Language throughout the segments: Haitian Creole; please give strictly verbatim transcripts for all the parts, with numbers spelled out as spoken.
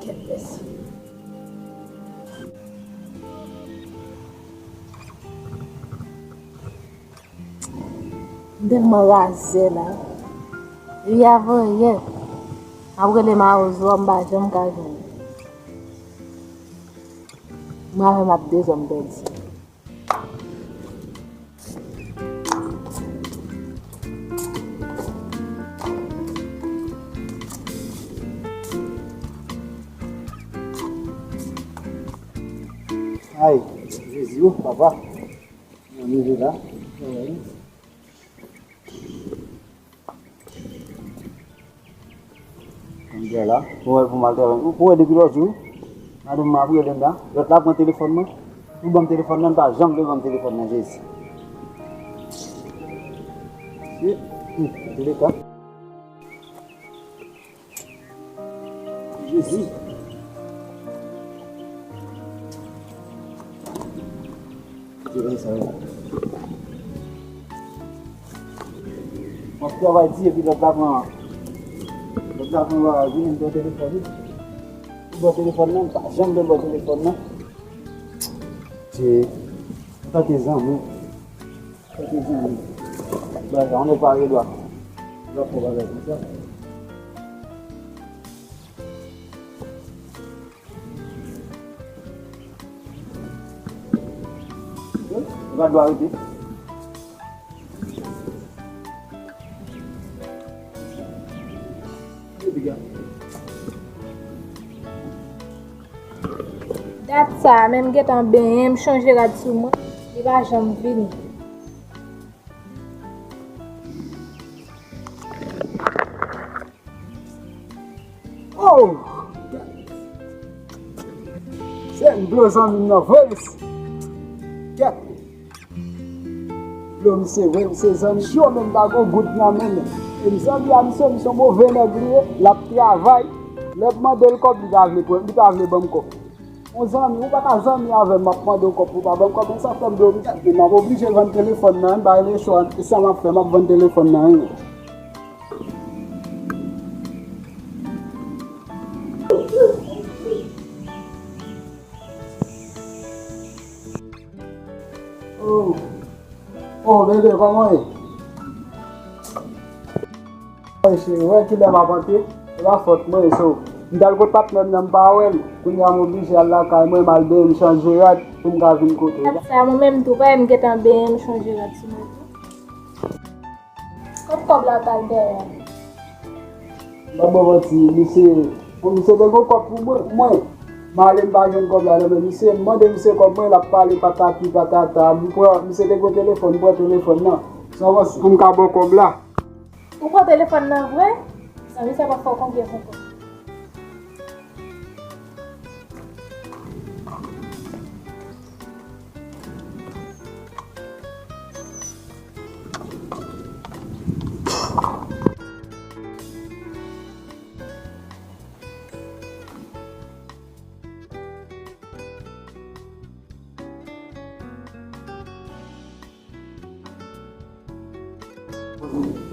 M tèlman razè la. Li avanyè. M ap rele mawozo a, m pa janm ka jwenn li. Mwen avè m ap dezòm pèdi. Ay, Jezi, o papa. Mwen rive la. Mwen la, pou wè pou m al travay. Ou, ou wè depi lòt jou, madanm mwen ap rele m la. Lòt la pran telefòn mwen. Ou ban m telefòn nan, l pa janm vle ban m telefòn nan, Jezi. Shit. Hmm, an tou le ka. Jezi. Kote bagay sa yo? M ap travay di epi lòt la pran, lòt la pran bagay vini, m pran telefòn li. Li pran telefòn nan, m pa janm vle l pran telefòn nan. Se, antanke zanmi, antanke zanmi, bagay sa, on nèg pa gen dwa, dwa fè bagay konsa. Ou pa dwe arete. Dat sa a, menm gentan benyen, m chanje rad sou mwen, li pa janm vini. Oh! Se m dlo zanmi m nan vre, mesye. Kèt. Dlo misye vre, misye zanmi yo, menm pa gon goud nan men l. E m zanmi a misye, misye yon move nèg li ye, l ap travay. Lè m mande l kòb, li pa vle pran, li pa vle ban m kòb. Yon zanmi, ou pa ka zanmi avè m, m ap mande w kòb pou w pa ban m kòb, men sa fè m dlo m kèt, men m ap oblije vann telefòn nan, m pa gen lechwa, se sa m ap fè, m ap vann telefòn nan, wi. Oh. Oh, bebe, kòman w ye? Mwen, cheri, wè kilè m ap antre, se pa fòt mwen, so, m t al kot patnè m nan, m pa wè l. Kounye a, m oblije al lakay mwen, m al benyen, m chanje rad, pou m ka vin kote w la. Sa, mwen menm tou, paske m gentan benyen, m chanje rad sou mwen tou. Kot kòb la t al dèyè a? M pa ba w manti, misye, bon, misye te gen kòb pou mwen, mwen. M ale, m pa jwenn kòb la nan men misye, m mande misye kòb mwen, l ap pale patati patata, m pran, misye te gen telefòn, m pran telefòn nan. Sa w panse? Pou m ka ba w kòb la. Ou pran telefòn nan vre? Zanmi sa pa fè w konfyans ankò.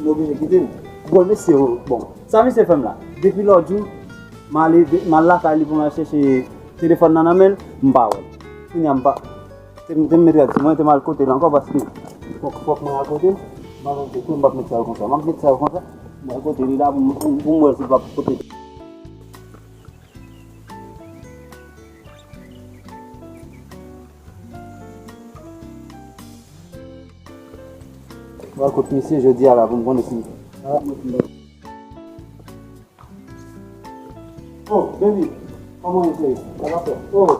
M oblije kite l. Bon, mesye, bon, sa misye fè m la? Depi lòt jou, m ale, m al lakay li pou m al chèche telefòn nan nan men l, m pa wè l. Kounye a m pa, te m, te m met rad sou mwen, te m al kote l ankò, paske fòk, fòk mwen al kote l. M pa konn se tou, m p ap met sa yo konsa. M ap met sa yo konsa, m al kote li la pou m, pou m, pou m wè l si l p ap kote. Mwen kot misye jodi a la pou m konnen si. Oh, baby, kòman w ye, cheri? Sa va fè? Oh.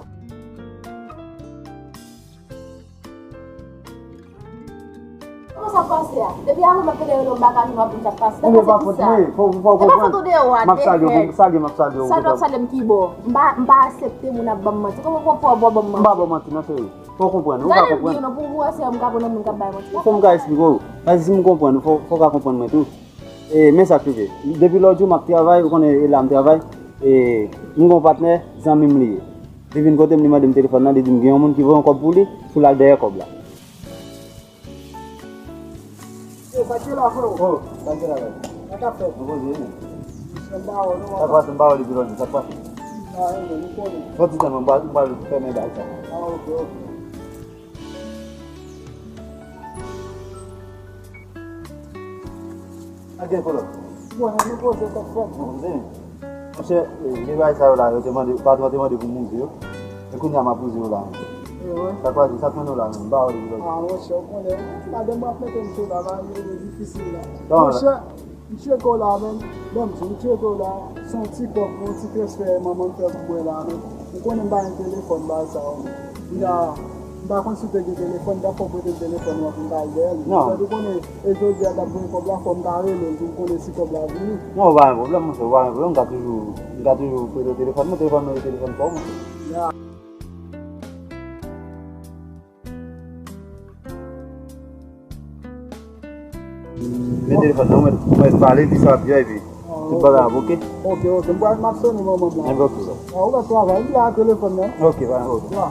Kòman sa pase a? Depi avan m ap tande rele w m pa ka jwenn w ap di m sa pase. Sa pase kisa? Fò, fò w konprann. E pa foto de ou a, m ap salye w, m ap salye w. Sa w ap salye m ki bò? M pa, m pa aksepte moun ap ban m manti. Kòman pou w ban m manti? M pa ban w manti non, cheri. Fò w konprann, ou ka konprann. Gade m byen non, pou w wè se m ka pran nan moun k ap bay manti. Fò m ka eksplike w. Paske si m konprann ou, fò, fò w ka konprann mwen tou. E, men sa k rive. Depi lòt jou, m ap travay, ou konnen, e la m travay. E, m gon patnè, zanmi m li ye. Li vin kote m, li mande m telefòn nan, li di m gen yon moun ki voye yon kòb pou li, pou l al dèyè kòb la. Yo, pa t gen la, frè. Oh, pa t gen la, frè. Sa k ap fèt? Mwen poze, wi. Sa k pase, m pa wè w depi lòt jou, sa k pase? Ah, men, nou konnen. Fò ti tan, mwen pral, mwen pral fèmen bagay sa. Ah, ok, ok. Ak gen pwoblèm. Bon, nou poze tèt frèt. Bon, mezanmi. Monchè, e, de bagay sa yo la, yo te mande, patwon te mande pou m wouze yo. E kounye a m ap wouze yo la. E wi. Sa k pase, sa k mennen w la menm? M pa wè w depi lòt. Ah, monchè, ou konnen, madanm mwen ap mete m sou la, bagay yo difisil la. Monchè, m tcheke w la menm. Bon, m di, m tcheke w la, se yon ti kòb, yon ti transfè manman m fè pou mwen la menm. Ou konnen m pa gen telefòn, bagay sa yo menm. M ta, m pa konn si w te gen telefòn, m ta fè w prete m telefòn ou an pou m ta al dèyè l. Non. Ou konnen, e jodi a t ap voye kòb la, fò m ta rele l pou m konnen si kòb la vini. Non, pa gen pwoblèm, monchè, pa gen pwoblèm, m ka toujou, m ka toujou prete w telefòn mwen, telefòn mwen, telefòn pa w, monchè. Ya. Men telefòn nan, mwen, mwen pale, di sa ap di, epi tout bagay ap oke. Ok, ok. M pral, m ap sone manman m la. Enben, ok, sa. Ah, ou mèt travay, m la ak telefòn nan. Ok, pa gen pwoblèm. Ya.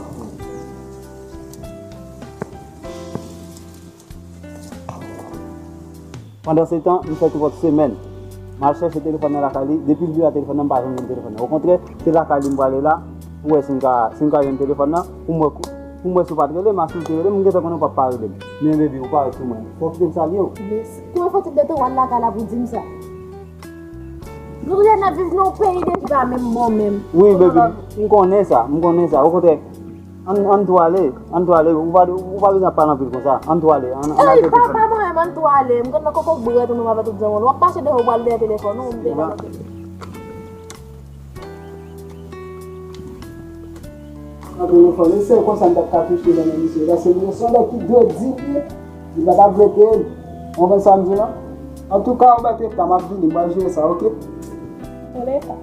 Pandan se tan, m fè nenpòt semèn. M al chèche telefòn nan lakay li. Depi l vin la telefòn nan, m pa jwenn menm telefòn nan. Okontrè, se lakay li m prale la pou wè si m ka, si m ka jwenn telefòn nan, pou m wè, pou m wè si w pa t rele m, a si w te rele m, m gentan konnen w p ap pa rele m. Men baby, ou parèt sou mwen. Fò w kite m salye w. Kouman fò w te gentan al lakay la pou di m sa? Nou toujou n ap viv nan yon peyi de ki pa menm bon menm. Wi, baby, m konnen sa, m konnen sa. Okontrè, ann, ann tou ale, ann tou ale. Ou pa, ou pa bezwen ap pale anpil konsa. Ann tou ale, ann, ann al jwenn telefòn. Ey, papa mwen, ann tou ale. M konn nan koko brèt ou nou pa fè tout zanmi w. W ap mache dèyè w pral dèyè telefòn ou, m te pale anpil. Antre nan fòm. E se konsa m t ap ka touche nan men misye. Paske misye se yon nèg ki dwe di li, li pa t ap vle peye m. Ou konprann sa m di w lan? Antouka, ou mèt rete la, m ap vini, m pral jere sa, oke? Anlè sa.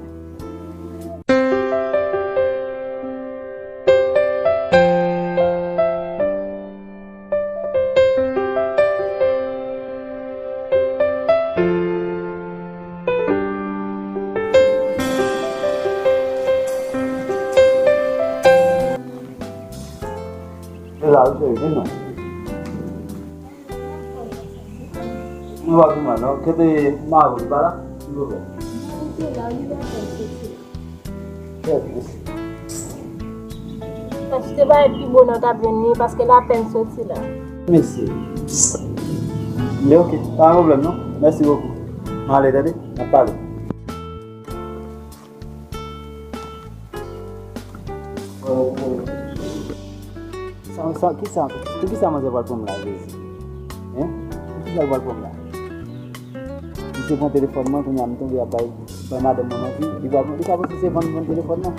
Se la, wi, cheri, vin non. Nou pa pi mal, non? Kote Mavo, li pa la? Silvouplè. Mavo te la, li la fè l soti. Trè byen. Achte bagay pi bon nan k ap jwenn li, paske l apèn soti la. Mèsi. Men ok, pa gen pwoblèm non. Mèsi bokou. M ale, tande? N ap pale. Sa, sa, kisa, pou kisa manzè pral pran m la, Jezi? Hein? Pou kisa l pral pran m la? Misye pran telefòn mwen, kounye a m tonbe ap bay, bay madanm mwen manti. Li pa, li pa panse se vann mwen telefòn nan.